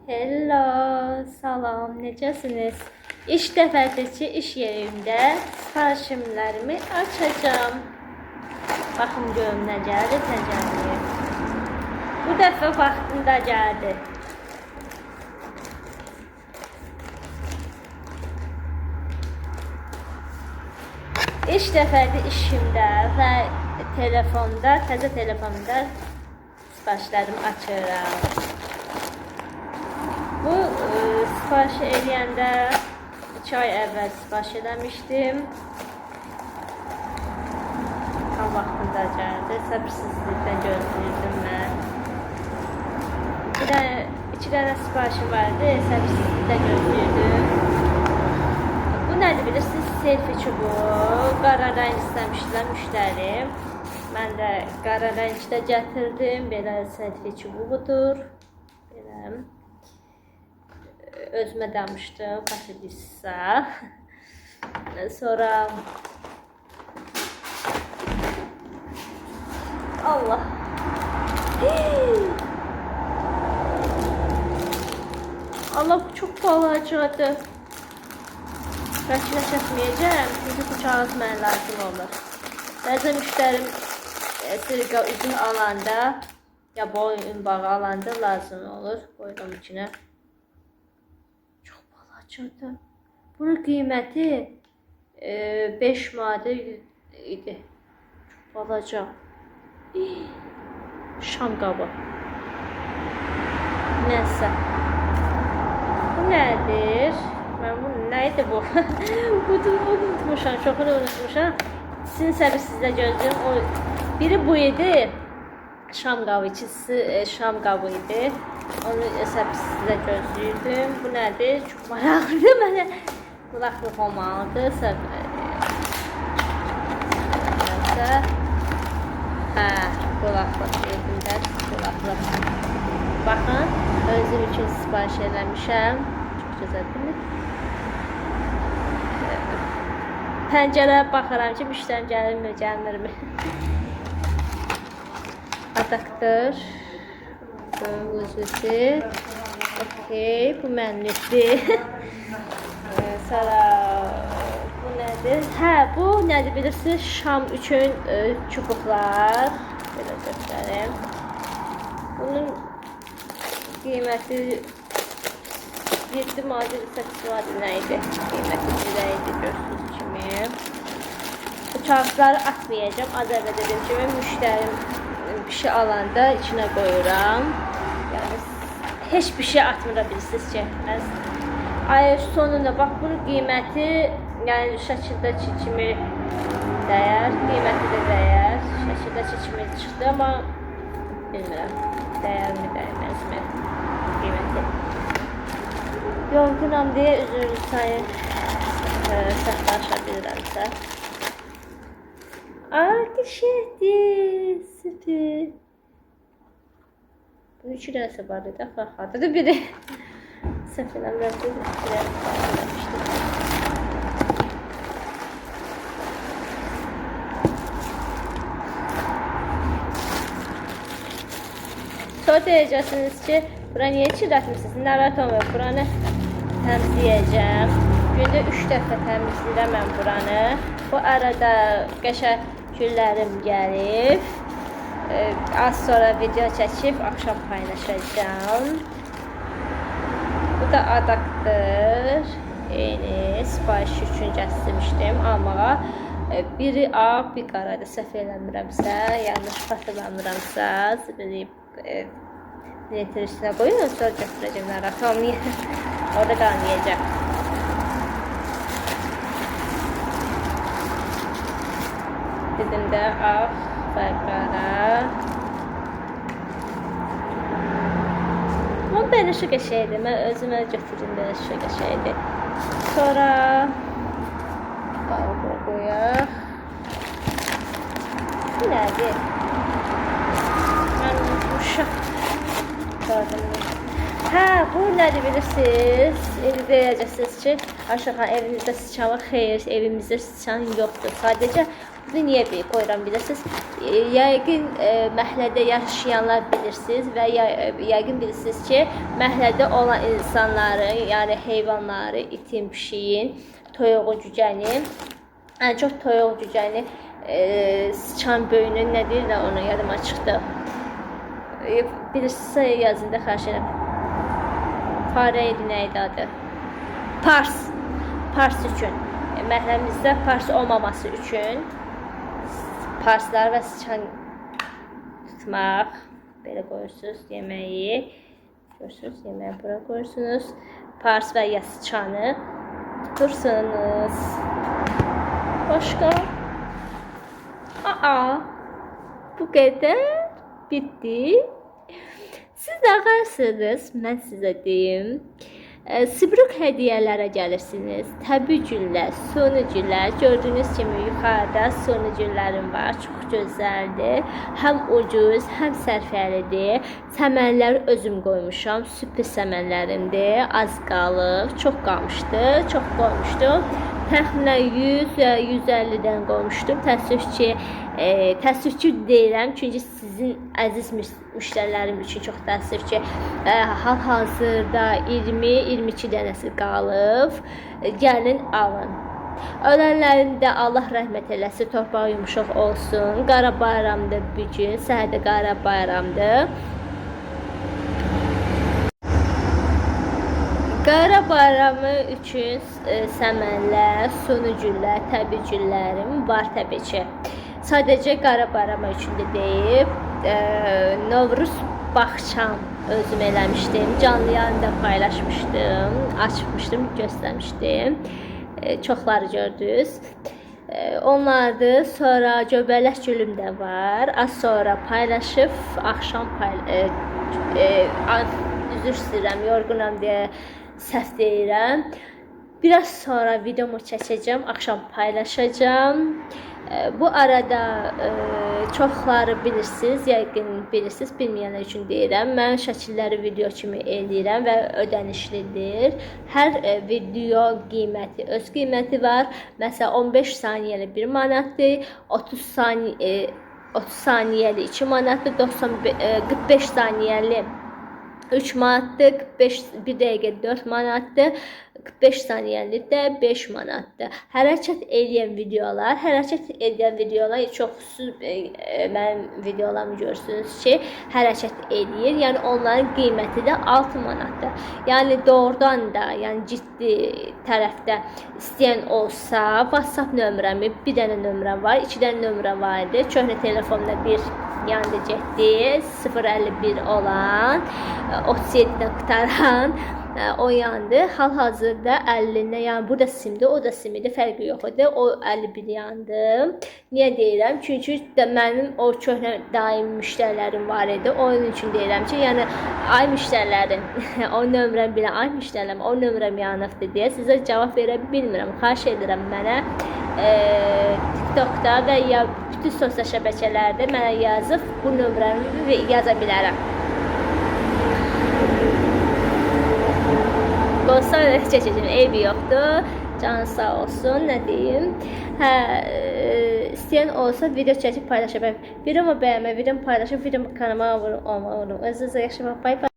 Hello, salam, necəsiniz? İlk dəfədir ki, iş yerimdə sifarişimlərimi açacağam. Baxın görüm nə gəldi, nə gəlməyib. Bu dəfə vaxtında gəldi. İlk dəfədir işimdə və telefonda, təzə telefonda sifarişlərimi açıram. Bu sifariş eləyəndə 2 ay əvvəl sifariş eləmişdim. Tam vaxtında gəldi. Səbirsizliklə gözləyirdim mən. İki dənə sifarişim var idi. Səbirsizliklə gözləyirdim. Bu nədir bilirsiniz? Selfie çubuğu. Qara rəng istəmişdilər müştərim. Mən də qara rəngdə gətirdim. Belə selfie çubuğudur. Belə. Özümə danışdım, xatırlayırsa. Sonra Allah. Allah, bu çox balacadır. Bəlkə çəkməyəcəm, çünki bu kağız mənə lazım olur. Bəzən müştərim sirqa üzüm alanda, ya boyun bağı alanda lazım olur. Qoyuram içinə. Çox balacadır. Bunun qiyməti 5 manat idi. Çox balaca. Şam qabı. Nəsə. Bu nədir? Mən bu nə idi bu? Bunu unutmuşam, çoxunu unutmuşam. Sizin səbirsizlə gözləyirəm. O biri bu idi. Şam qabı, ikisi şam qabı idi. Onu səbirsizlə gözləyirdim. Bu nədir? Çox maraqlıdır mənə. Qulaqlıq olmalıdır. Nəsə. Hə, qulaqlıq dedim də, qulaqlıq. Baxın, özüm üçün sifariş eləmişəm. Çox gözəldir. Pəncərə baxıram ki, müştərim gəlirmi, gəlmirmi? Adaptör. USB-si. Okey, bu mənlikdir. Sonra bu nədir? Hə, bu nədir bilirsiniz? Şam üçün çubuqlar. Belə göstərim. Bunun qiyməti 7 manat, 8 manat nə idi? Qiyməti belə idi, gördüyünüz kimi. Bu kağızları atmayacağam. Az əvvəl dediyim kimi, müştərim bir şey alanda içinə qoyuram. Yəni heç bir şey atmıram, bilirsiniz ki. Ay sonunda bax bunun qiyməti, yəni şəkildəki kimi dəyər, qiyməti də dəyər. Şəkildəki kimi çıxdı, amma bilmirəm, dəyərmi, dəyməzmi qiyməti. Yorğunam deyə üzr sayın, səhv danışa bilirəmsə. Ay, qəşəngdir, süper. Bu iki dənəsi var idi, axı, biri. Səhv eləmirəm, bir dənə eləmişdim. Sonra deyəcəksiniz ki, bura niyə çirlətmişsiniz? Narahat olmayın, buranı təmizləyəcəm. Gündə 3 dəfə təmizləyirəm mən buranı. Bu arada qəşəng güllərim gəlib. Az sonra video çəkib axşam paylaşacağam. Bu da adaptör. Eyni sifariş üçün gətirmişdim almağa. Biri ağ, bir qaradır. Səhv eləmirəmsə, yanlış xatırlamıramsa, zibili printer üstünə qoyun, sonra götürəcəm, narahat olmayın. Orada qalmayacaq. Dedim də ağ və qara. Amma belə şu qəşəngdir. Mən özümə götürdüm, belə şu qəşəngdir. Sonra bura qoyaq. Bu nədir? Mən unutmuşam. Hə, bu nədir bilirsiniz? İndi deyəcəksiniz ki, Ayşə xanım, evinizdə siçan var. Xeyr, evimizdə siçan yoxdur. Sadəcə Bunu niyə qoyuram bilirsiniz? Yəqin məhəllədə yaşayanlar bilirsiniz və yəqin bilirsiniz ki, məhəllədə olan insanların, yəni heyvanları, itin, pişiyin, toyuğu, cücəni, ən çox toyuq, cücəni, sıçan böyünün, nə deyirlər onu, yadıma çıxdı. Bilirsinizsə yazın da, xahiş edirəm. Farə idi, nə idi adı? Pars. Pars üçün. Məhəlləmizdə pars olmaması üçün parslar və sıçan tutmaq. Belə qoyursunuz yeməyi. Görürsünüz, yeməyi bura qoyursunuz. Pars və ya sıçanı tutursunuz. Başqa? Aa, bu qədər bitdi. Siz nə qarsınız? Mən sizə deyim. Sibruk hədiyyələrə gəlirsiniz. Təbii güllər, suni güllər. Gördüyünüz kimi yuxarıda suni güllərim var. Çox gözəldir. Həm ucuz, həm sərfəlidir. Səmənləri özüm qoymuşam. Sürpriz səmənlərimdir. Az qalıb, çox qalmışdı. Çox qoymuşdum. Təxminən 100 ya 150-dən qoymuşdum. Təəssüf ki deyirəm, çünki sizin əziz müştərilərim üçün çox təəssüf ki, hal-hazırda 20-22 dənəsi qalıb. Gəlin alın. Ölənlərin də Allah rəhmət eləsin, torpağı yumşaq olsun. Qara bayramdır bu gün, səhərdə qara bayramdır. Qara bayramı üçün səmənlər, suni güllər, təbii güllərim var təbii ki. Sadəcə qara bayramı üçün də deyib, Novruz bağçam özüm eləmişdim. Canlı yayında paylaşmışdım, açmışdım, göstərmişdim. Çoxları gördünüz. Onlardır. Sonra göbələk gülüm də var. Az sonra paylaşıb, axşam üzr istəyirəm, yorğunam deyə səhv deyirəm. Biraz sonra videomu çəkəcəm, axşam paylaşacağam. Bu arada çoxları bilirsiniz, yəqin bilirsiniz, bilməyənlər üçün deyirəm. Mən şəkilləri video kimi eləyirəm və ödənişlidir. Hər video qiyməti öz qiyməti var. Məsələn, 15 saniyəli 1 manatdır, 30 saniyə 30 saniyəli 2 manatdır, 45 saniyəli 3 manatdır, 45 1 dəqiqə 4 manatdır, 45 saniyəli də 5 manatdır. Hərəkət eləyən videolar, çoxsu mənim videolarımı görürsünüz ki, hərəkət eləyir. Yəni onların qiyməti də 6 manatdır. Yəni doğrudan da, yəni ciddi tərəfdə istəyən olsa, WhatsApp nömrəmi, bir dənə nömrəm var, 2 dənə nömrəm var idi. Köhnə telefonda bir yandı getdi, 051 olan, 37-dən qutaran o yandı. Hal-hazırda 50-nə, yəni bu da simdir, o da simdir, fərqi yox idi. O 51 yandı. Niyə deyirəm? Çünki də mənim o köhnə daim müştərilərim var idi. Onun üçün deyirəm ki, yəni ay müştərilərim, o nömrəm bilən ay müştərilərim, o nömrəm yanıqdır deyə sizə cavab verə bilmirəm. Xahiş edirəm mənə TikTokda və ya bütün sosial şəbəkələrdə mənə yazıb bu nömrəmi yaza bilərəm. Qolsa çəkəcəm, eybi yoxdur. Canı sağ olsun, nə deyim. Hə, istəyən olsa video çəkib paylaşa bilər. Videomu bəyənməyi, videomu paylaşıb, videomu kanalıma abunə olmağı unutmayın. Özünüzə yaxşı baxın. Bye bye.